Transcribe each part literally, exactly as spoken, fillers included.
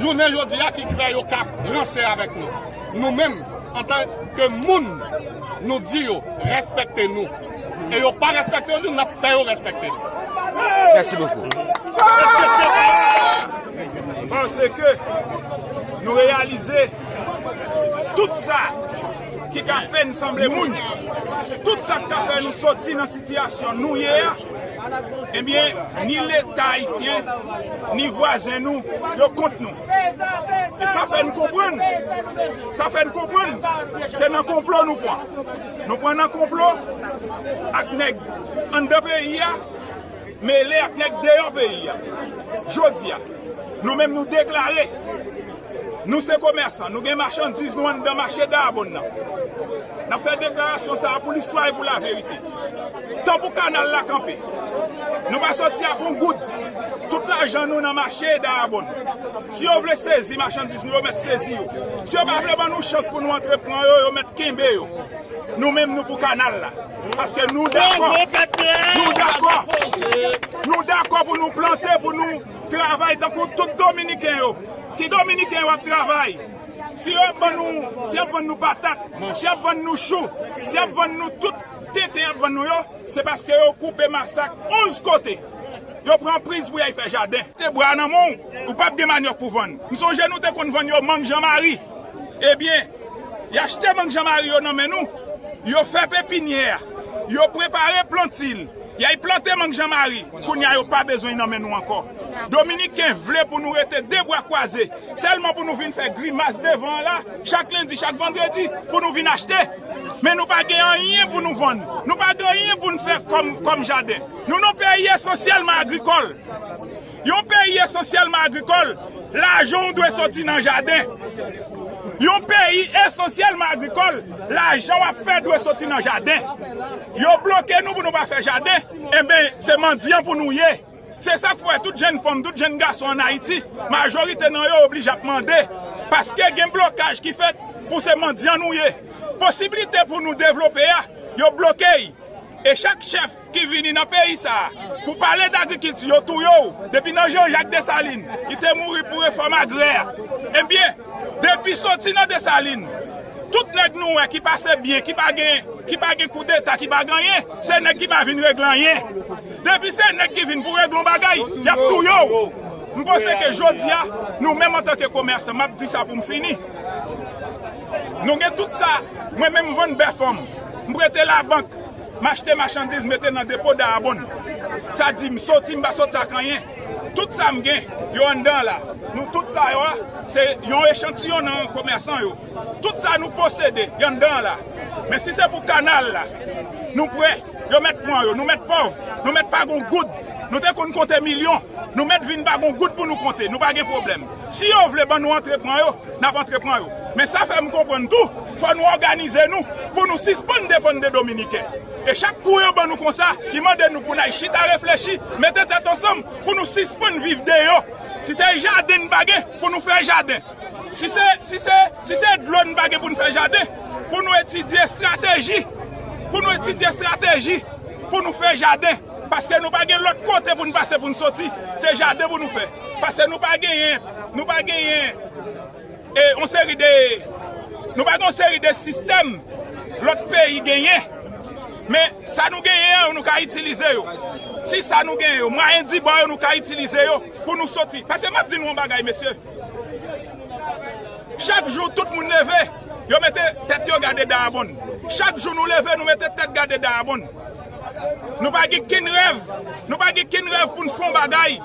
Jounen jodi a ki fè yo ka ranse avèk nou. Nou menm, antanke moun, nou di yo respekte nou. E yo pa respekte nou, n ap fè yo respekte nou. Mèsi bokou. Paske nou reyalize tout sa ki ka fè n sanble moun, tout sa ki ka fè nou soti nan sitiyasyon nou ye a, ebyen, ni Leta ayisyen, ni vwazen nou, yo kont nou. E sa fè n konprann, sa fè n konprann, se nan konplo nou pran. Nou pran nan konplo ak nèg anndan peyi a, mele ak nèg deyò peyi a. Jodi a, nou menm nou deklare, nou se komèsan, nou gen machandiz nou anndan mache Dayabòn nan. N ap fè deklarasyon sa a pou listwa e pou laverite. Tan pou kanal la kanpe. Nou pa soti ak yon goud. Tout lajan nou nan mache Dayabòn. Si yo vle sezi machandiz nou, yo mèt sezi yo. Si yo pa vle ban nou chans pou nou antre pran yo, yo mèt kenbe yo. Nou menm nou pou kanal la. Paske nou dakò. Nou dakò. Nou dakò pou nou plante, pou nou travay tankou tout Dominiken yo. Si Dominiken yo ap travay, si yo ap ban nou, si y ap vann nou patat, si y ap vann nou chou, si y ap vann nou tout tenten y ap vann nou yo, se paske yo koupe masak onz kote. Yo pran priz pou y al fè jaden. Te bwa nan men w, ou p ap gen manyòk pou vann. M sonje nou te konn vann yo mang Jan Mari. Ebyen, y achte mang Jan Mari yo nan men nou, yo fè pepinyè a, yo prepare plantil, y al plante mang Jan Mari. Kounye a yo pa bezwen nan men nou ankò. Dominiken vle pou nou rete de bra kwaze, sèlman pou nou vin fè grimas devan an la, chak lendi, chak vandredi, pou nou vin achte. Men nou pa gen anyen pou nou vann. Nou pa gen anyen pou n fè kòm, kòm jaden. Nou nan yon peyi esansyèlman agrikòl. Yon peyi esansyèlman agrikòl, lajan w dwe soti nan jaden. Yon peyi esansyèlman agrikòl, lajan w ap fè dwe soti nan jaden. Yo bloke nou pou nou pa fè jaden, enben, se mandyan pou nou ye. Se sa k fè tout jèn fanm, tout jèn gason ann Ayiti, majorite nan yo oblije ap mande. Paske gen blokaj ki fèt pou se mandyan nou ye. Posiblite pou nou devlope a, yo bloke y. E chak chèf ki vini nan peyi sa a pou pale d agrikilti, yo touye w. Depi nan Jean Jacques Dessalines, li te mouri pou refòm agrè a. Ebyen, depi soti nan Dessalines, tout nèg nou wè ki pase byen, ki pa gen, ki pa gen koudeta, ki pa gen anyen, se nèg ki pa vin regle anyen. Depi se nèg ki vin pou regle yon bagay, y ap touye w. M panse ke jodi a, nou menm antanke komèsan, m ap di sa pou m fini. Nou gen tout sa, mwen menm m vann bèf an m, m prete labank, m achte machandiz, mete nan depo Dayabonn. Sa di m soti, m pa soti ak anyen. Tout sa m gen, yo anndan la. Nou tout sa yo a, se yon echantiyon nan komèsan yo. Tout sa nou posede, y anndan la. Men si se pou kanal la, nou prè, yo mèt pran yo, nou mèt pòv, nou mèt pa gon goud. Nou te konn konte milyon, nou mèt vin pa gon goud pou nou konte, nou pa gen pwoblèm. Si yo vle ban nou antre pran yo, n ap antre pran yo. Men sa fè m konprann tou, fò nou òganize nou pou nou sispann depann de Dominiken. E chak kou yo ban nou konsa, li mande nou pou n al chita reflechi, mete tèt ansanm pou nou sispann viv deyò. Si se jaden n pa gen, pou nou fè jaden. Si se, si se, si se dlo n pa gen pou n fè jaden, pou nou etidye estrateji, pou nou etidye estrateji pou nou fè jaden. Paske nou pa gen lòt kote pou n pase pou n soti. Se jaden pou nou fè. Paske nou pa genyen, nou pa genyen e yon seri de, nou pa gen yon seri de sistèm lòt peyi genyen. Men sa nou genyen an, nou ka itilize yo. Ti sa nou genyen yo, mwayen dibò yo, nou ka itilize yo pou nou soti. Paske m ap di nou yon bagay, mesye. Chak jou tout moun leve, yo mete tèt yo gade Dayabonn. Chak jou nou leve, nou mete tèt gade Dayabonn. Nou pa gen kenn rèv, nou pa gen kenn rèv pou n fè yon bagay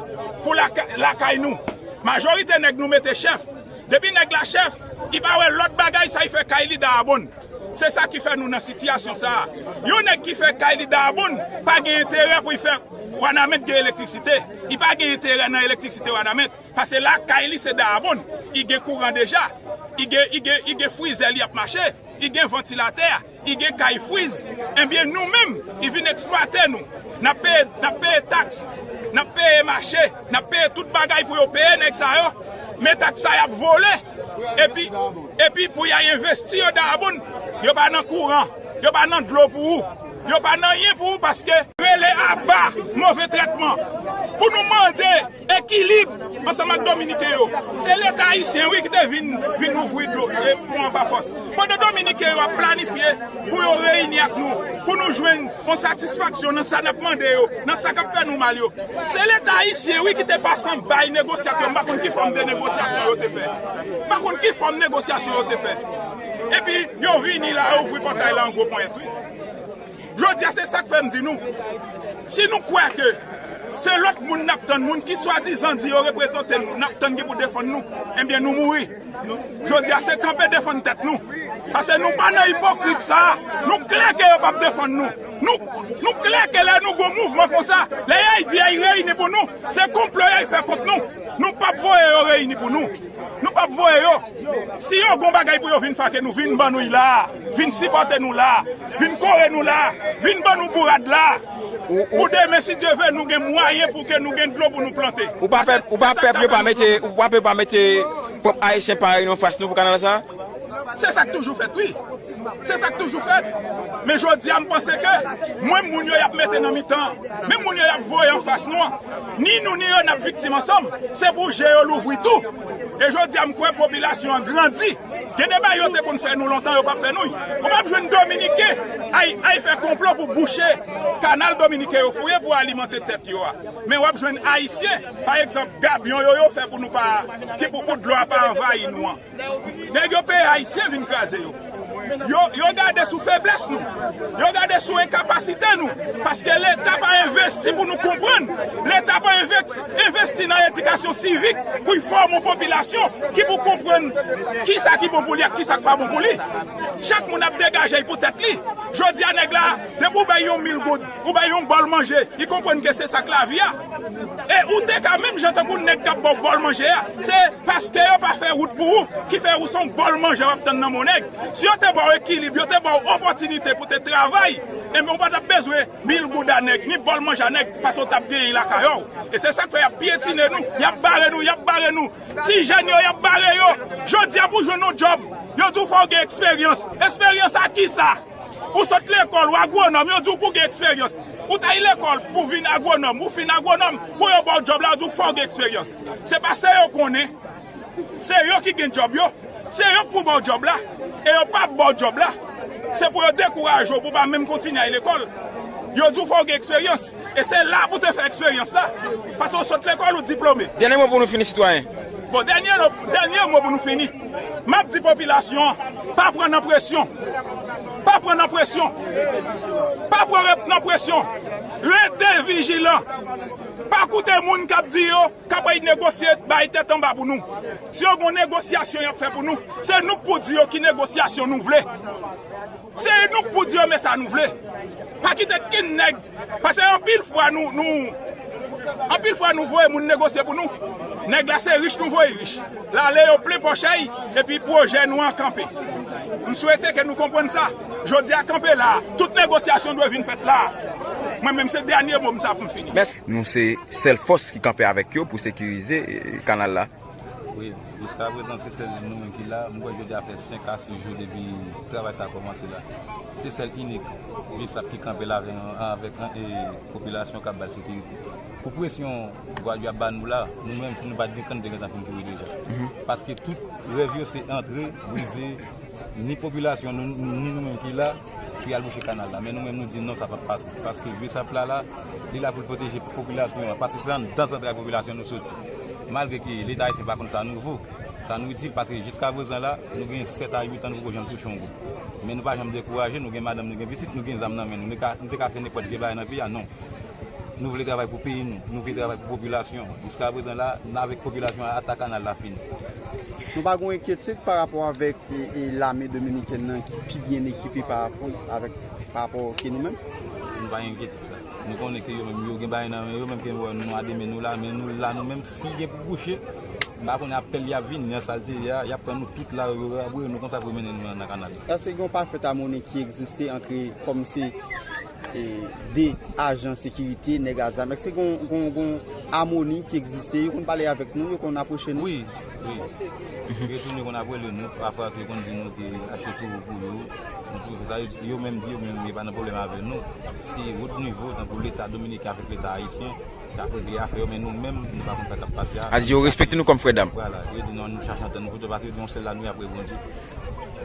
pou laka-, lakay nou. Majorite nèg nou mete chèf. Depi nèg la chèf, li pa wè lòt bagay sa l fè kay li Dayabonn. Se sa ki fè nou nan sitiyasyon sa a. Yon nèg ki fè kay li Dayabonn pa gen enterè pou l fè Wanament gen elektrisite. Li pa gen enterè nan elektrisite Wanament. Paske lakay li se Dayabonn. Li gen kouran deja. Li gen, li gen, li gen frizè li ap mache. Li gen vantilatè. Li gen kay friz. Ebyen nou menm, li vin eksplwate nou. N ap peye, n ap peye taks. N ap peye mache. N ap peye tout bagay pou yo peye nèg sa yo. Men taks sa y ap vole. Epi, epi pou y al envesti yo Dayabonn, yo pa nan kouran. Yo pa nan dlo pou ou. Yo pa nan anyen pou ou paske rele aba move trètman. Pou nou mande ekilib ansanm ak Dominiken yo. Se Leta ayisyen, wi, ki te vin, vin ouvri do, e, pon an pa fòs. Pandan Dominiken yo ap planifye pou yo reyini ak nou, pou nou jwenn yon satisfaksyon nan sa n ap mande yo, nan sa k ap fè nou mal yo. Se Leta ayisyen, wi, ki te pase anba negosyatè yo. M pa konn ki fòm de negosyasyon yo te fè. M pa konn ki fòm negosyasyon yo te fè. Epi, yo vini la, yo ouvri pòtay la an gwo ponyèt, wi. Jodi a, se sa k fè m di nou, si nou kwè ke se lòt moun n ap tann, moun ki swadizan di yo reprezante nou, n ap tann ki pou defann nou, ebyen, nou mouri. Jodi a, se kanpe defann tèt nou. Paske nou pa nan ipokrit sa a. Nou klè ke yo p ap defann nou. Nou, nou klè ke lè nou gon mouvman konsa, lè y di y reyini pou nou, se konplo y fè kont nou. Nou p ap voye yo reyini pou nou. Nou p ap voye yo. Si yo gon bagay pou yo vin fake nou, vin ban nou y la. Vin sipòte nou la. Vin kore nou la. Vin ban nou bourad la. Pou demen, si Dye vle, nou gen mwayen pou ke nou gen dlo pou nou plante. Ou pa pè, ou pa pè pou yo pa mete, ou pa pè yo pa mete pwòp Ayisyen parèy nou anfas nou pou kanal sa? Se sa k toujou fèt, wi. Se sa k toujou fèt. Men jodi a, m panse ke menm moun yo y ap mete nan mitan, menm moun yo y ap voye anfas nou an, ni nou ni yo n ap viktim ansanm. Se pou je yo louvri tou. E jodi a, m kwè popilasyon an grandi. Gen de bagay yo te konn fè nou lontan, yo p ap fè nou. Ou p ap jwenn Dominiken ay, ay fè konplo pou bouche kanal Dominiken yo fouye pou alimante tèt yo a. Men w ap jwenn Ayisyen, pa egzanp, gabyon yo, yo fè pou nou pa, ki pou, pou dlo a pa anvayi nou an. Nèg yo peye Ayisyen vin kraze yo. Yo, yo gade sou feblès nou. Yo gade sou enkapasite nou. Paske Leta pa envesti pou nou konprann. Leta pa enveks-, envesti nan edikasyon sivik pou l fòme yon popilasyon ki pou konprann kisa ki bon pou li ak kisa k pa bon pou li. Chak moun ap degaje l pou tèt li. Jodi a, nèg la, depi w bay yon mil goud, ou bay yon bòl manje, li konprann ke se sa k lavi a. E ou te ka menm jan tankou nèg k ap ba w bòl manje a. Se paske yo pa fè wout pou ou, ki fè ou se yon bòl manje w ap tann nan men yon nèg. Si yo te ba w ekilib, yo te ba w opòtinite pou te travay, enben ou pa t ap bezwen mil goud a nèg, ni bòl manje a nèg, paske w t ap genyen lakay ou. E se sa k fè y ap pyetine nou, y ap bare nou, y ap bare nou. Ti jèn yo, y ap bare yo. Jodi a pou jwenn yon djòb, yo di w fò w gen eksperyans. Eksperyans a kisa? Ou sot lekòl, ou agwonòm, yo di w pou gen eksperyans. Ou t al lekòl pou vin agwonòm, ou fin agwonòm, pou yo ba w djòb la, yo di w fò w gen eksperyans. Se pa sa yo konnen. Se yo ki gen djòb yo. Se yo k pou ba w djòb la. E yo p ap ba w djòb la. Se pou yo dekouraje w, pou w pa menm kontinye al lekòl. Yo di w fò w gen eksperyans. E se la pou w te fè eksperyans la. Paske w sot lekòl, ou diplome. Dènye mo pou nou fini, sitwayen. Bon, dènye, dènye mo pou nou fini. M ap di popilasyon an, pa pran nan presyon. Pa pran nan presyon. Pa pran rep-, nan presyon. Rete vijilan. Pa koute moun k ap di yo, k ap al negosye, bay tèt anba pou nou. Si yo gon negosyasyon y ap fè pou nou, se nou k pou di yo ki negosyasyon nou vle. Se nou k pou di yo men sa nou vle. Pa kite kenn nèg, paske anpil fwa nou, nou, anpil fwa nou voye moun negosye pou nou. Nèg la se rich nou voye rich. L ale yo plen pòch a y, epi pwojè nou an kanpe. M swete ke nou konprann sa. Jodi a kanpe la, tout negosyasyon dwe vin fèt la. Mwen menm se dènye mo m sa pou m fini. Mèsi. Nou se sèl fòs ki kanpe avèk yo pou sekirize, eh, kanal la. Wi, jiska prezan se sèl nou menm ki la. M kwè jodi a fè senk a sis jou depi travay sa a kòmanse la. Se sèl inik BSAP ki kanpe la avè-, avèk, e, popilasyon k ap ba l sekirite. Pou presyon Gwadloup ap ba nou la, nou menm si nou pa t gen kann, te gentan fin pouri deja. Paske tout rèv yo se antre, brize, ni popilasyon nou, ni nou menm ki la, pou y al bouche kanal la. Men nou menm nou di non, sa p ap pase. Paske BSAP la la, li la pou l pwoteje popilasyon an. Paske se anndan zantray popilasyon nou soti. Malgre ke Leta ayisyen pa konn sa nouvo, sa nou itil, paske jiska prezan la, nou gen sèt a uit an nou poko janm touche yon goud. Men nou pa janm dekouraje, nou gen madanm, nou gen pitit, nou gen zam nan men nou. Nou ka, nou te ka fè nenpòt vye bagay nan peyi a, non. Nou vle travay pou peyi nou, nou vle travay pou popilasyon. Jiska prezan la, n avèk popilasyon an ata kanal la fini. Nou pa gen enkyetid pa rapò avèk, e, e, lame dominikèn nan ki pi byen ekipe pa rapò avèk, pa rapò ke nou menm? Nou pa gen enkyetid sa. Nou konnen ke yo menm, yo gen bagay nan men yo, menm ke nou a de men nou la, men nou la nou menm, si gen pou bouche, m pa konnen apèl y ap vini, nan sa l te ye a, y ap pran nou tout la, yo rabouye nou konsa pou yo mennen nou nan kanal la. Èske gen yon pafèt amoni ki egziste ant kòm se e, de ajan sekirite, nèg a zam. Èske gon, gon, gon amoni ki egziste? Yo konn pale avèk nou, yo konn apwoche nou? Wi, Wi. Yo tou nou konn ap rele nou, pafwa ke yo konn di nou te achte toro pou yo. Nou tou, sa yo, yo menm di yo menm yo pa nan pwoblèm avè nou. Se wot nivo, tankou Leta Dominiken avèk Leta Ayisyen, k ap regle afè yo, men nou menm, nou pa konn sa k ap pase a. A di yo respekte nou kòm frè dam. Vwala, yo di nou, nou chache antann nou pito, paske yo di yon sèl la nou ye apre Bondye.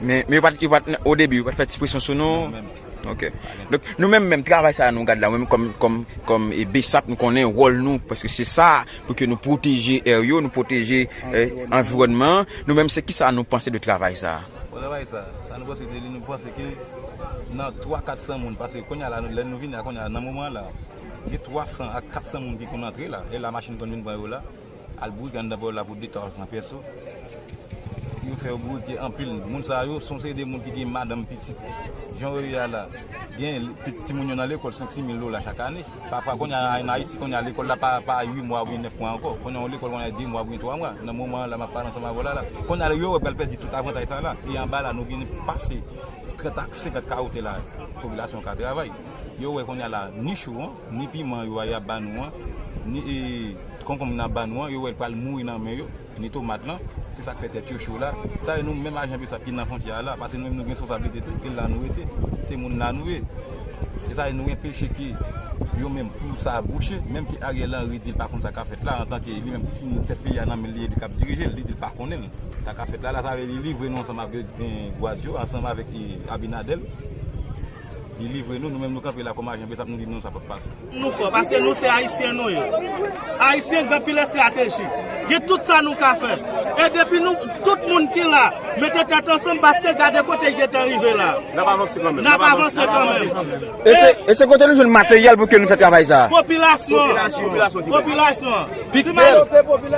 Men, men yo pa t, yo pa t, o debi, yo pa t fè ti presyon sou nou? Non, menm. Ok. Donk, nou menm, menm, travay sa a nou gad la, menm kòm, kòm, kòm, e, BSAP, nou konnen wòl nou, paske se sa, pou ke nou pwoteje è yo, nou pwoteje, e, anviwònman an. Nou menm, se kisa nou panse de travay sa a? Bon, travay sa, sa nou panse de li, nou panse ke nan twa, kat san moun, paske kounye a la, nou, lè nou vini a kounye a, nan moman la, gen twa san a kat san moun ki konn antre la, e la machin konn vin pran yo la, al bourike anndan pawòl la pou de, twa san pèso. Yo fè yo bourike anpil. Moun sa yo, se yon seri de moun ki gen madanm, pitit. Jan yo ye a la, gen pitit timoun yo nan lekòl, senk, sis mil dola chak ane. Pafwa, kounye a, ann Ayiti, kounye a, lekòl la pa, pa uit mwa oubyen nèf mwa ankò. Kounye a, yon lekòl, kounye a, de mwa oubyen twa mwa. Nan moman an la, m ap pale ansanm avè w la, la. Kounye a, yo wè pral pèdi tout avantaj sa la. E anba la, nou gen pase trant a senkant kawote la, popilasyon an ka travay. Yo wè kounye a la, ni cho an, ni piman yo a y ap ba nou an, ni, e, konkonm n ap ba nou an, yo wè l pral mouri nan men yo, ni tomat lan. Se sa k fè tèt yo cho la. Sa e nou menm ajan BSAP ki nan fwontyè a la, paske nou menm nou gen responsablite tou, e la nou rete. Se moun la nou ye. E sa e nou enpeche ke yo menm pou sa bouche, menm ke Ariel Henry di l pa konn sa k ap fèt la, antanke li menm ki tèt peyi a nan men l li ye, li k ap dirije l, li di l pa konnen l. Sa k ap fèt la, la, sa vle li livre nou ansanm avèk, e, Guadio, ansanm avèk, e, Abinader. Li livre nou, nou menm nou kanpe la kòm ajan BSAP, nou di nou sa p ap pase. Nou fò, paske nou se Ayisyen nou ye. Ayisyen gen anpil estrateji. Gen tout sa nou ka fè. E depi nou, tout moun ki la, mete tèt ansanm, paske gade kote l gentan rive la. N ap avanse kanmenm. N ap avanse kanmenm. E se, e se kote nou jwenn materyèl pou ke nou fè travay sa a? Popilasyon. Popilasyon. Popilasyon. Pik pèl.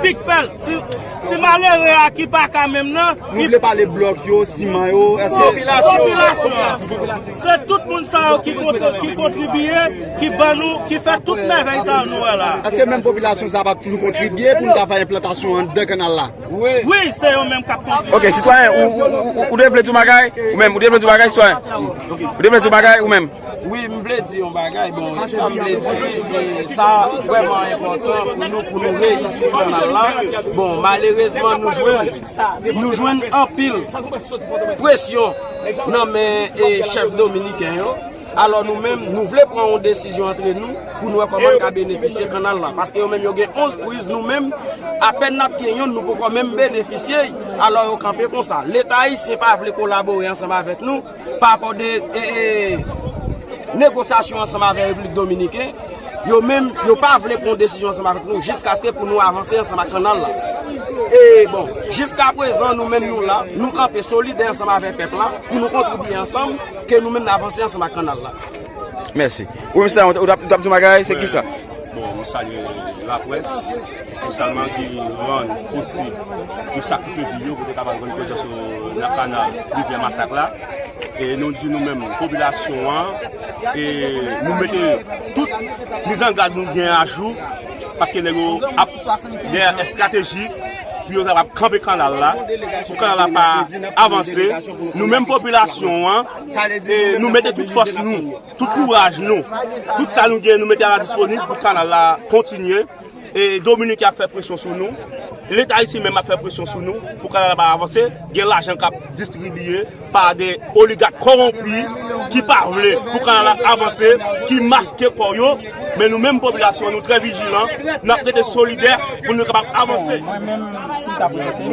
Pik pèl. Ti, ti malere a ki pa ka menm nan. Nou vle pale blòk yo, siman yo, èske... Popilasyon. Popilasyon. Se tout moun sa yo ki kontri-, ki kontribiye, ki ban nou, ki fè tout mèvèy sa yo nou wè la. Èske menm popilasyon sa a p ap toujou kontribiye pou nou ka fè enplantasyon anndan kanal la? Wi, se yo menm k ap kontribiye. Ok, sitwayen, ou, ou, ou, ou te vle di yon bagay? Ou menm, ou te vle di yon bagay, sitwayen? Ou te vle di yon bagay, ou menm? Wi, m vle di yon bagay. Bon, sa m vle di, e, sa vrèman enpòtan pou nou, pou nou reyisi kanal la. Bon, malerezman, nou jwenn, nou jwenn anpil presyon nan men, e, chèf dominiken yo. Alò, nou menm, nou vle pran yon desizyon antre nou pou nou wè kòman n ka benefisye kanal la. Paske yo menm, yo gen onz priz, nou menm, apèn n ap gen yonn, nou poko menm benefisye. Alò, yo kanpe konsa. Leta ayisyen pa vle kolabore ansanm avèk nou. Pa rapò de, e, e, negosyasyon ansanm avèk Repiblik Dominiken, yo menm, yo pa vle pran desizyon ansanm avèk nou jiskaske pou nou avanse ansanm ak kanal la. E bon, jiskaprezan, nou menm nou la, nou kanpe solidè ansanm avèk pèp la, pou nou kontribiye ansanm, ke nou menm n avanse ansanm ak kanal la. Mèsi. Wi, mesye, ou t ap, ou t ap di yon bagay, se kisa? Bon, nou salye laprès, espesyalman ki rann posib nou sakrifye vi yo pou te kapab rann prezans yo nan kanal Rivyè Masak la. E nou di nou menm, popilasyon an, e nou mete tout mizangad nou gen ajou, paske nèg yo ap dèyè estrateji pou yo kapab kanpe kanal la, pou kanal la pa avanse. Nou menm popilasyon an, e nou mete tout fòs nou, tout kouraj nou, tout sa nou gen, nou mete a la disponib pou kanal la kontinye. E Dominiken ap fè presyon sou nou. Leta ayisyen menm ap fè presyon sou nou pou kanal la pa avanse. Gen lajan k ap distribiye pa de oligak kòwonpi ki pa vle pou kanal la avanse, ki maske kò yo. Men nou menm popilasyon, nou trè vijilan, n ap rete solidè pou nou kapab avanse. Bon, mwen menm, si m ta prezante m,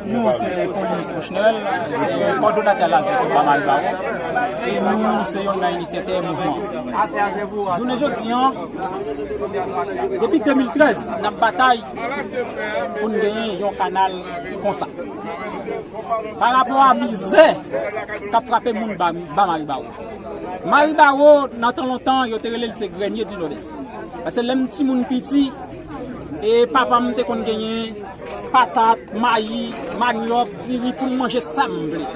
nou se Paulinus Fauchnel, se kòdonatè Lazèk Ba Maribawo, e nou se yonn nan inisyatè mouvman. Jounen jodi an, depi de mil trèz, n ap batay pou n genyen yon kanal konsa. Pa rapò a mizè k ap frape moun Ba, Ba Maribawo. Maribawo, nan tan lontan, yo te rele l se Grenier du Nord-Est. Paske lè m timoun piti, e papa m te konn genyen patat, mayi, manyòk, diri pou m manje sa m vle.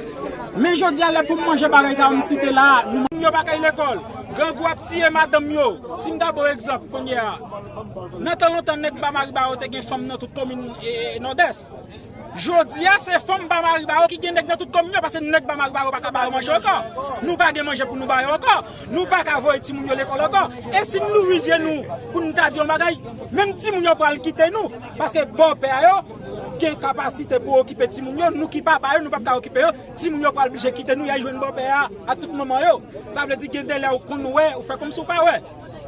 Men jodi a, lè pou m manje bagay sa yo m site la, nou... Moun yo pa kay lekòl, grangou ap tiye madanm yo. Si m ta ba w egzanp kounye a, nan tan lontan, nèg Ba Maribawo te gen fanm nan tout komin, e, Nòdès. Jodi a, se fanm Ba Maribawo ki gen nèg nan tout komin yo, paske nèg Ba Maribawo pa ka ba yo manje ankò. Nou pa gen manje pou nou ba yo ankò. Nou pa ka voye timoun yo lekòl ankò. E si n louvri je nou pou n ta di yon bagay, menm timoun yo pral kite nou, paske bòpè a yo, gen kapasite pou okipe timoun yo, nou ki papa yo, nou p ap ka okipe yo, timoun yo pral blije kite nou, y al jwenn bòpè a ak tout manman yo. Sa vle di gen de lè ou konn wè, ou fè kòmsi ou pa wè.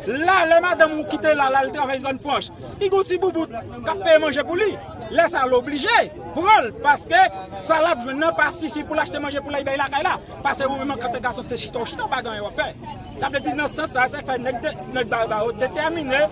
La, lè madanm ou kite la, l al travay zòn franch, li gen yon ti boubout k ap peye manje pou li. Lè sa a, l oblije pran l, paske sa l ap jwenn nan pa sifi pou l achte manje pou l al bay lakay la. Paske ou menm, an kanke gason, se chita w chita, w pa gen anyen w ap fè. Sa vle di, nan sans sa, se fè nèg de, nèg Barbaro detèmine,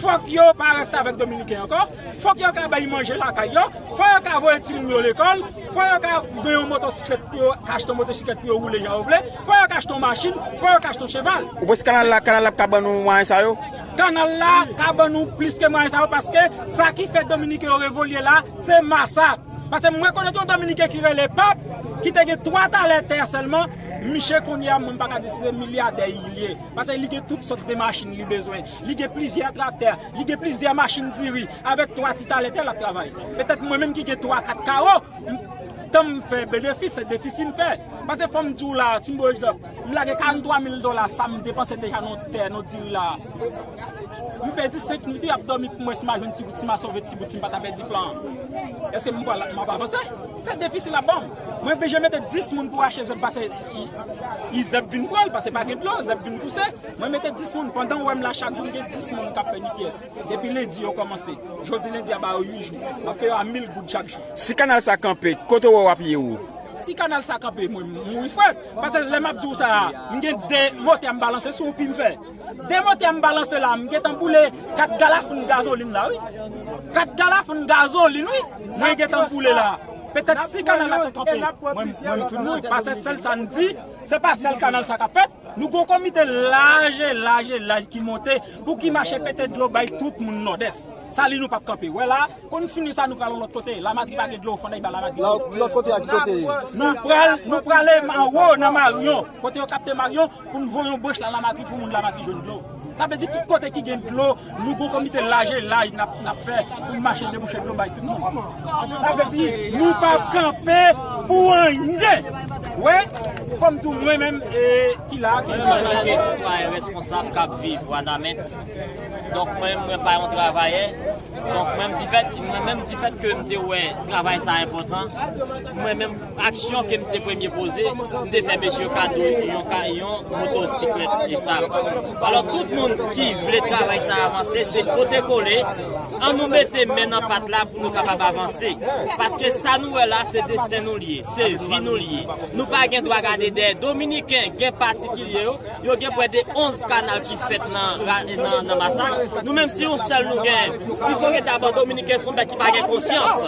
fòk yo pa rete avèk Dominiken ankò, fòk yo ka bay manje lakay yo, fòk yo ka voye timoun yo lekòl, fòk yo ka gen yon motosiklèt pou yo, ka achte yon motosiklèt pou yo woule jan yo vle, fòk yo ka achte yon machin, fòk yo ka achte yon cheval. Ou panse kanal la, kanal la ka ban nou mwayen sa yo? Kanal la ka ban nou plis ke mwayen sa yo, paske sa ki fè Dominiken yo revolye la, se masak. Paske m rekonèt yon Dominiken ki rele Pap, ki te gen twa talè tè sèlman, miche kounye a, mwen pa ka di se milyadè li ye. Paske li gen tout sòt de machin li bezwen. Li gen plizyè traktè, li gen plizyè machin diri, avèk twa ti talè tè l ap travay. Petèt mwen menm ki gen twa, kat kawo, m, tan m fè benefis, se defisi m fè. Paske fò m di w la, si m ba w egzanp, m lage karanntwa mil dola, sa m depanse deja nan tè, nan diri la. M pèdi senk minit, wi, ap dòmi pou mwen, si m a jwenn ti bout, si m a sove ti bout, si m pa ta pèdi plan an. Èske m pral, m ap avanse? Se defisi l ap ban m. Mwen bezwen mete dis moun pou rache zèb, paske i, i zèb vin pran l, paske pa gen dlo, zèb vin pouse. Mwen mete dis moun, pandan w wè m la chak jou, m gen dis moun k ap fè ni pyès. Depi lendi yo kòmanse. Jodi lendi a ba yo uit jou. M ap peye yo a mil goud chak jou. Si kanal sa kanpe, kote w wè w ap ye ou? Si kanal sa kanpe, mwen, m mouri frèt. Paske lè m ap di w sa a, m gen de motè m balanse sou yon pi m fè. De motè m balanse la, m gentan boule kat galafon gazolin la, wi. Kat galafon gazolin, wi. Mwen gentan boule la. Petèt si kanal la te kanpe, mwen, mwen m fin mouri. Paske sèl sa n di, se pa sèl kanal sa k ap fèt. Nou gon komite laj e laj e laj ki monte pou ki mache pete dlo bay tout moun Nòdès. Sali nou p ap kanpe. Wè la, konn fini sa, nou pral yon lòt kote. Lamatri pa gen dlo, fò n al ba Lamatri. La, lòt kote a ki kote? Nou pral, nou prale anwo nan Maryon, kote yo kapte Maryon, pou n voye yon branch la Lamatri pou moun Lamatri jwenn dlo. Sa vle di tout kote ki gen dlo, nou gon komite laj e laj n ap, n ap fè pou n mache debouche dlo bay tout moun. Sa vle di nou p ap kanpe pou anyen. Wè, fò m di w mwen menm, e, ki la, ki la. Antanke sitwayen responsab k ap viv Wanament, donk mwen, mwen pa yon travayè. Donk, mwen menm, difèt, mwen menm, difèt ke m te wè travay sa enpòtan, mwen menm, aksyon ke m te premye poze, m te fè mesye kado yon ka-, yon motosiklèt esab. Alò, tout moun ki vle travay sa avanse, se pote kole, ann nou mete men nan pat la pou nou kapab avanse. Paske sa nou wè la, se desten nou l ye, se vi nou l ye. Nou pa gen dwa gade dèyè. Dominiken gen patikilye yo, yo gen prè de onz kanal ki fèt nan, nan, nan Masak. Nou menm, si yon sèl nou gen, il faut que d'abord Dominiken se yon bèt ki pa gen konsyans.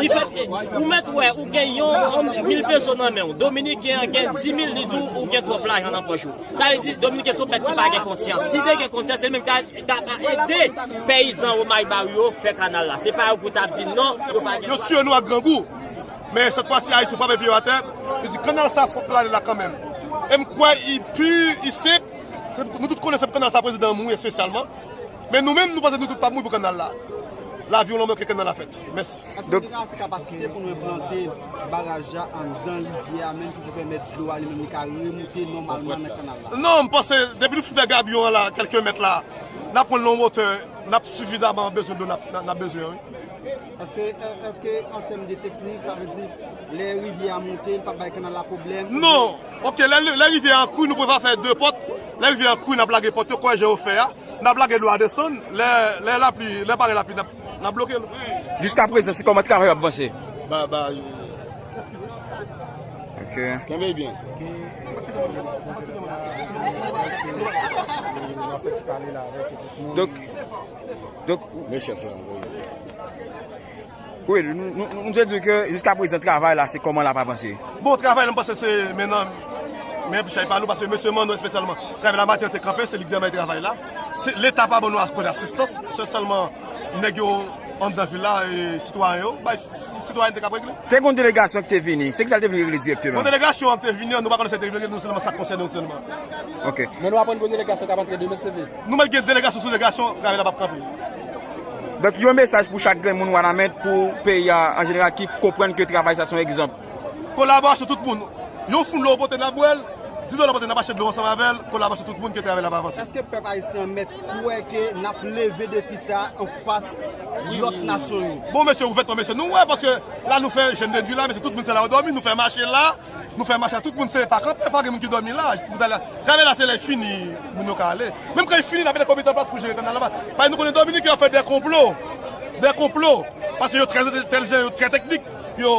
Li fèt, ou mèt wè, ou gen yon, yon mil peso nan men w. Dominiken an gen dis mil, li di w, ou gen twòp lajan nan pòch ou. Sa vle di, Dominiken se yon bèt ki pa gen konsyans. Si te gen konsyans, se menm ki ta, ta, ta ede peyizan Omay Bari yo fè kanal la. Se pa yo pou t ap di non, yo pa gen. Yo tiye nou ak grangou. Men sèt fwa si Ayisyen frape pye yo atè, yo di kanal sa fòk l ale la kanmenm. E m kwè li pi, li senp. Se, nou tout konnen se pou kanal sa prezidan an mouri espesyalman. Men nou menm, nou panse nou tout p ap mouri pou kanal la. Lavi yon lòm ke kanal la fèt. Mèsi. Èske nou gen ase kapasite pou nou enplante baraj la anndan rivyè a menm ki pou pèmèt dlo a li menm li ka remoute nòmalman nan kanal la? Non, m panse depi nou fin fè gabyon an la, kèlke mèt la, n ap pran l nan yon wotè, n ap sifizaman bezwen dlo n ap, n ap, n ap bezwen, wi. Èske, èske an tèm de teknik, sa vle di, lè rivyè a monte, li p ap bay kanal la pwoblèm? Non. Ok, lè, lè rivyè an kri, nou prefere fè de pòt. Lè rivyè an kri, n ap lage pòt yo, kòm jan yo fè a. N ap lage dlo a desann. Lè, lè lapli, lè pare lapli, n ap, n ap bloke l. Jiska prezan, se kòman travay yo ap vanse? Ba, ba, yo. Ok. Kenbe byen. Donk, donk, men chèf la. Wi, nou, nou, nou te di ke jiska prezan travay la, se kòman l ap avanse. Bon, travay la, m panse se men nan men chay pa nou, paske mesye Manno espesyalman, travay la maten an te kanpe, se li k demare travay la. Se, Leta pa ban nou ankò asistans, se sèlman nèg yo anndan vil la, e sitwayen yo, bay sitwayènte k ap regle. Te gon delegasyon ki te vini, se kisa l te vini regle direkteman? Bon, delegasyon an te vini, nou pa konnen sa te vini regle, nou sèlman sa k konsène nou sèlman. Ok. Men nou aprann gon delegasyon k ap antre demen, se te vre? Nou mèt gen delegasyon sou delegasyon, travay la p ap kanpe. Donk, yon mesaj pou chak grenn moun Wanament, pou peyi a an jeneral ki konprann ke travay sa se yon egzanp. Kolaborasyon tout moun. Yon foun dlo w pote n ap bwè l, Di dola pote n ap achte dlo ansanm avè l, kolaborasyon tout moun ke travay la va avanse. Èske pèp ayisyen an mèt kwè ke n ap leve defi sa a anfas lòt nasyon yo? Bon, mesye, ouvètman, mesye, nou wè, paske la nou fè jèn de nwi la, mesye, tout moun se la yo dòmi, nou fè mache la, nou fè mache la, tout moun se pa kanpe, pa gen moun ki dòmi la. Travay la, se lè l fini, moun yo ka ale. Menm kan l fini, n ap mete konbyen tan plas pou jere kanal la. Paske nou konnen Dominiken yo fè de konplo, de konplo, paske yo trè entèlijan, yo trè teknik, yo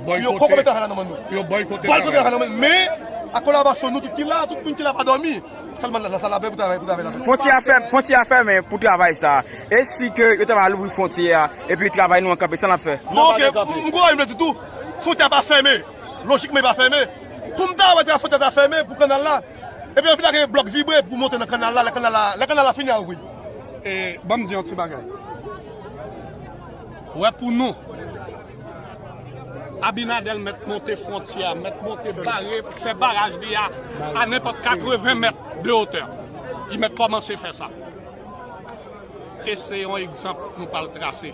Yo boykote, konpètan fè la nan men nou. Yo boykote Boykote travay. Fè la nan men nou. Men, ak kolaborasyon nou tout ki la, tout moun ki la pa dòmi. Sèlman nan sal la pou travay, pou travay la. Fwontyè a fèm, fwontyè a fèmen pou travay sa. E si ke yo ta va louvri fwontyè a, epi travay nou an kanpe, sa n ap fè? Bon, ok, m kwè m vle di tou, fwontyè a pa fèmen. Lojikman, li pa fèmen. Pou m ta wè fwontyè a ta fèmen pou kanal la. Epi yo vin ak blòk vibre pou monte nan kanal la, lè kanal la, lè kanal la fini a ouvri. E, ban m di yon ti bagay. Wè pou nou. Abinader mèt monte fwontyè a, mèt monte bare, fè baraj li a, a nenpòt katreven mèt de otè. Li mèt kòmanse fè sa. E se yon egzanp nou pral trase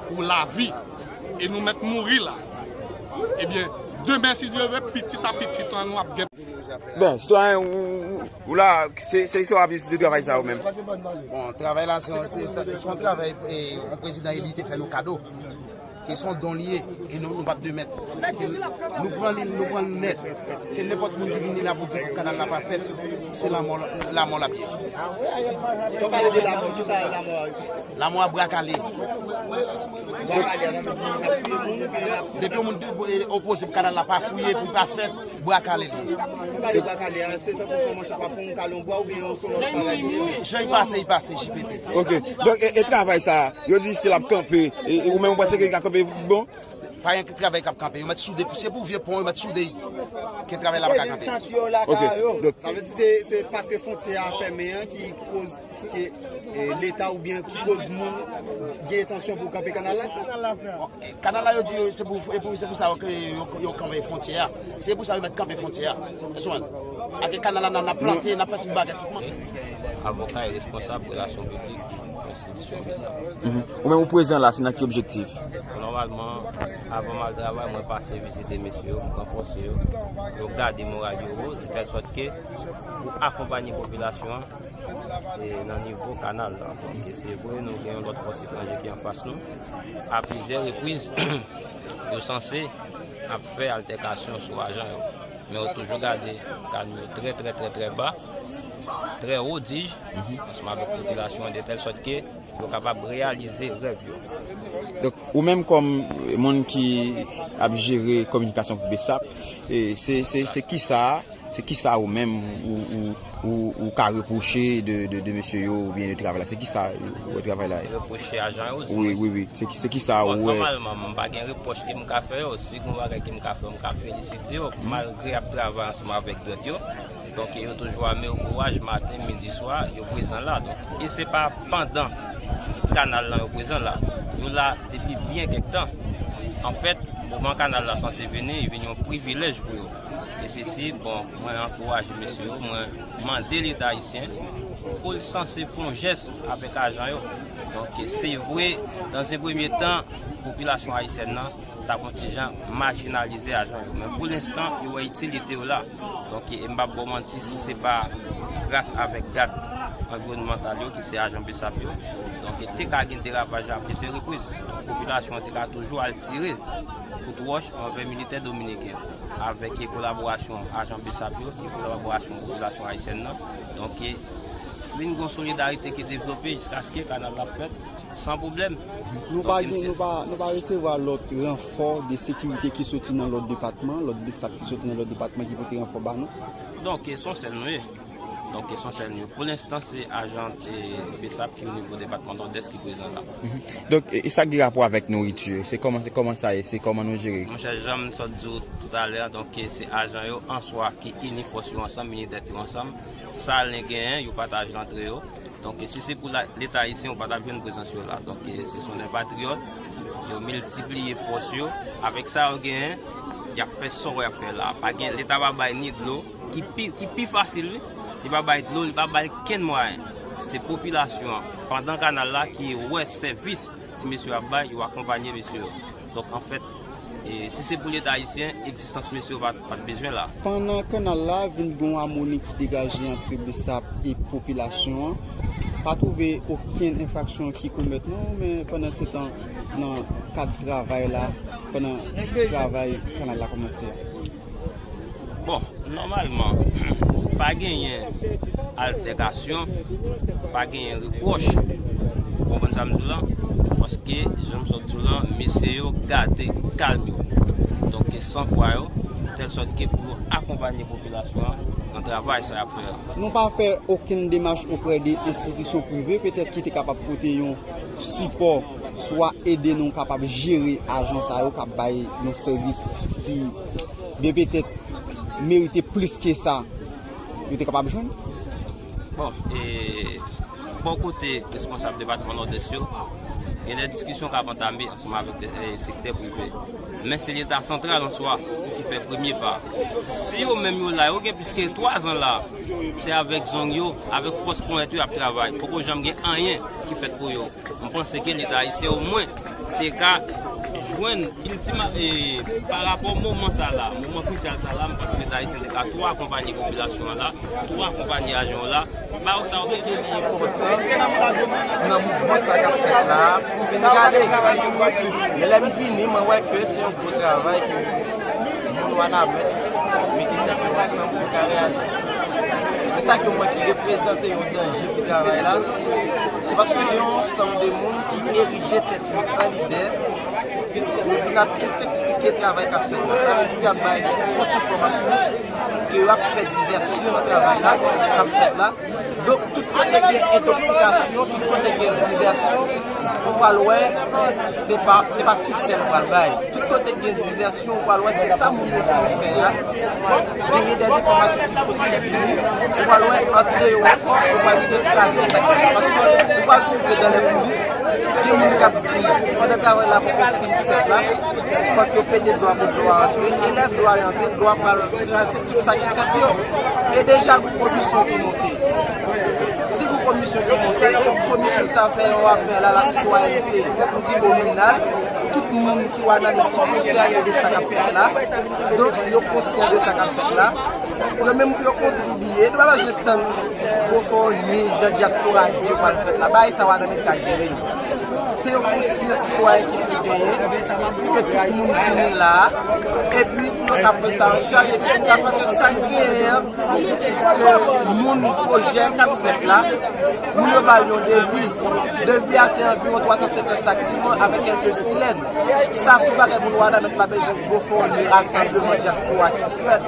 pou lavi. E nou mèt mouri la. Ebyen, demen, si Dye vle, pitit a pitit an nou ap gen. Ben, sitwayen, ou, ou, ou la, se, se, se w ap di de travay sa ou menm? Bon, travay la, se yon, se yon travay, e, yon prezidan eli te fè nou kado. Ke se yon don li ye, e nou, nou p ap demèt. Ke nou pran li, nou pran li nèt. Ke nenpòt moun ki vini la pou di pou kanal la pa fèt, se lanmò, lanmò l ap ye. Lè w pale de lanmò, ki sa lanmò a? Lanmò a bra kale. Bra kale a, sa vle di, y ap fouye moun oubyen y ap... Depi yon moun, e, opoze pou kanal la pa fouye, pou l pa fèt, bra kale li ye. Ou pale bra kale a, se tankou se yon manch a pa pon, ou kale yon bra oubyen yon sou lòt bagay li ye? Jan l pase, l pase, J P P. Ok. Donk, e, e travay sa, yo di si l ap kanpe, e, e ou menm ou panse ke li ka kanpe bon? Pa gen travay k ap kanpe, yo mèt soude, se pou vye pon, yo mèt soude l. Ke travay la pa ka kanpe. Ok. Donk, sa vle di se, se paske fwontyè a fèmen an ki koz ke, e, Leta oubyen ki koz moun gen entansyon pou kanpe kanal la? Kanal la, yo di yo, se pou, e pou, se pou sa yo, ke yo, yo kanpe fwontyè a. Se pou sa yo mèt kanpe fwontyè a. Èske w konprann? Ak kanal la, n ap, n ap plante, n ap fè tout bagay, tout moun. Avoka e responsab relasyon piblik enstitisyon BSAP. Mhm. Ou menm ou prezan la, se nan ki objektif? Nòmalman, avan m al travay, mwen pase vizite mesye yo, m ranfòse yo, yo gade moral yo wo, de tèl sòt ke pou akonpanye popilasyon an, e nan nivo kanal la. Donk, se vre, nou gen yon lòt fòs etranje ki anfas nou. A plizyè repriz, yo sanse ap fè altèkasyon sou ajan yo. Men yo toujou gade kalm yo trè, trè, trè, trè ba, trè wo, di, ansanm avèk popilasyon an, de tèl sòt ke yo kapab reyalize rèv yo. Donk, ou menm kòm moun ki ap jere kominikasyon pou BSAP, e se, se, se kisa, se kisa ou menm ou, ou, ou, ou ka repwoche de, de, de mesye yo oubyen de travay la? Se kisa ou wè travay la? Repwoche ajan yo, wi, wi, wi. Se ki, se kisa ou wè? Bon, nòmalman, m pa gen repwòch ke m ka fè yo. Si gen yon bagay ke m ka fè yo, m ka felisite yo, malgre y ap travay ansanm avèk dwèt yo. Donk, yo toujou ame yo kouraj, maten, midi, swa, yo prezan la. Donk, e se pa pandan kanal lan yo prezan la. Yo la depi byen kèk tan. Anfèt, moman kanal la sanse vini, li vin yon privilèj pou yo. E sesi, bon, mwen ankouraje mesye yo, mwen mande Leta ayisyen pou l sanse fè yon jès avèk ajan yo. Donk, se vre, dans un premier temps, popilasyon ayisyèn nan t ap yon ti jan majinalize ajan yo. Men pou lenstan, yo wè itilite yo la. Donk, e m p ap ba w manti, si se pa gras avèk gad anviwònmantal yo, ki se ajan BSAP yo, donk, te ka gen derapaj a plizyè repriz. Donk, popilasyon an te ka toujou al tire kout wòch anvè militè dominiken yo. Avèk kolaborasyon ajan BSAP yo, e kolaborasyon popilasyon ayisyèn nan. Donk, e vin gen yon solidarite ki devlope jiskaske kanal la fèt san pwoblèm. Nou pa gen, nou pa, nou pa resevwa lòt ranfò de sekirite ki soti nan lòt depatman, lòt BSAP ki soti nan lòt depatman ki pote ranfò ba nou? Donk, e se yon sèl nou ye. Donk, e se yon sèl nou ye. Pou lenstan, se ajan, e, BSAP ki o nivo depatman Nòdès ki prezan la. Mhm. Donk, e, e sa ki gen rapò avèk nouriti, se kòman, se kòman sa ye, se kòman nou jere? Monchè, jan m sot di w toutalè a, donk, e, se ajan yo an swa ki ini fòs yo ansanm, ini tèt yo ansanm. Sa yo genyen, yo pataje antre yo. Donk, si se pou la, Leta ayisyen, ou pa t ap jwenn prezans yo la. Donk, se sont des patriotes, yo miltipliye fòs yo. Avèk sa yo genyen, y ap fè sa yo ap fè la. Pa gen, Leta pa bay ni dlo, ki pi, ki pi fasil, wi. Li pa bay dlo, li pa bay kenn mwayen. Se popilasyon an, pandan kanal la, ki wè sèvis ti mesye yo ap bay, yo akonpanye mesye yo. Donk, anfèt, E si se pou Leta ayisyen, egzistans mesye yo pa t, pa t bezwen la. Pandan kanal la vin gen yon amoni ki degaje antre Besap e popilasyon an, pa twouve okenn enfraksyon ki komèt non, men pandan se tan nan kad travay la, pandan travay kanal la kòmanse a. Bon, nòmalman, pa genyen altèkasyon, pa genyen repwòch. Ou konprann sa m di w la? Paske, jan m sot di w la, mesye yo gade kalm yo. Donk, san fwa yo, tèl sòt ke pou yo akonpanye popilasyon an nan travay sa y ap fè a. Nou pa fè okenn demach oprè de enstitisyon prive, petèt ki te kapab pote yon sipò, swa ede nou kapab jere ajan sa yo k ap bay yon sèvis ki byen petèt merite plis ke sa, yo te kapab jwenn. Bon, e bò kote responsab depatman Nòdès yo, gen de diskisyon k ap antame ansanm avèk de, e, sektè prive. Men se Leta santral an swa ki fè premye pa. Si yo menm yo la, yo gen plis ke twa zan la, se avèk zong yo, avèk fòs ponyèt yo y ap travay. Poko janm gen anyen ki fèt pou yo. M panse ke Leta ayisyen omwen te ka jwenn iltima, e, pa rapò moman sa la, moman krisyal sa la, m panse Leta ayisyen te ka tou akonpanye popilasyon an la, tou akonpanye ajan yo la, ba yo sa yo bezwen. Nan mouvman sa k ap fèt la pou m vin gade. Men lè m vini, mwen wè ke se yon gwo travay ke moun Wanament mete tèt yo ansanm pou yo ka reyalize. Men sa ke mwen ki reprezante yon danje pou travay la, se paske gen yon ansanm de moun ki erije tèt yo an lidè, yo vin ap entòksike travay k ap fèt la. Sa vle di y ap bay fòs enfòmasyon ke y ap fè divèsyon nan travay la k ap fèt la. Donk, tout kote gen entòksikasyon, tout kote gen divèsyon, ou pral wè, se pa, se pa siksè nou pral bay. Tout kote gen divèsyon, ou pral wè, se sa moun yo fin fè a. Genyen de enfòmasyon ki fo ki vini, ou pral wè, antre yo ankò, ou pral rive kraze sa ki fèt. Paske ou pral twouve dan lè koulis, gen moun k ap di, pandan travay la poko fin fèt la, fòk yo pede dlo a pou dlo a antre, e lè dlo a antre, dlo a pral kraze tout sa ki fèt yo. E deja, gon komisyon ki monte. Si gon komisyon ki monte, komisyon sa fè yon apèl a la sitwayènte kominal. Tout moun ki Wanament ki konsène de sa k ap fèt la. Donk, yo konsyan de sa k ap fèt la. Yo menm pou yo kontribye. Nou pa bezwen tann GoFundMe, jan dyaspora di yo pral fèt la. Bagay sa Wanament ka jere l. Se yon konsyans sitwayen ki pou genyen, pou ke tout moun vini la, epi pou yo ka pran sa an chaj, epi pou yo ka, paske sa k genyen an, ke moun pwojè k ap fèt la, moun yo ba l yon devi. Devi a se anviwon twa san senkant sak siman avèk kèlke silèn. Sa se yon bagay moun Wanament pa bezwen gwo fòm de rasanbleman dyaspora ki pou fèt.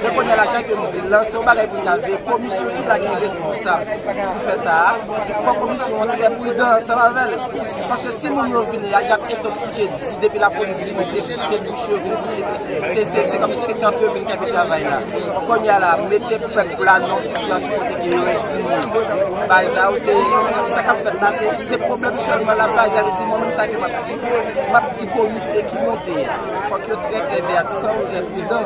Men kounye a la, jan ke m di l lan, se yon bagay pou n ta veye. Komisyon ki la ki responsab pou fè sa a, fò komisyon an trè pridan ansanm avè l. Paske si moun yo vini la, y ap entòksike, di depi lapolis vini, se, se bouch yo vin bouche, se, se, se kòmsi se kanpe yo vin kanpe travay la. Kounye a la, mete pèp la nan sitiyasyon kote ke yo endinye. Bagay sa yo, se, sa k ap fèt la, se, se pwoblèm sèlman l ap bay. Sa vle di, mwen menm sa ke m ap di, m ap di komite ki monte a, fòk yo trè, trè veyatif, fò yo trè pridan.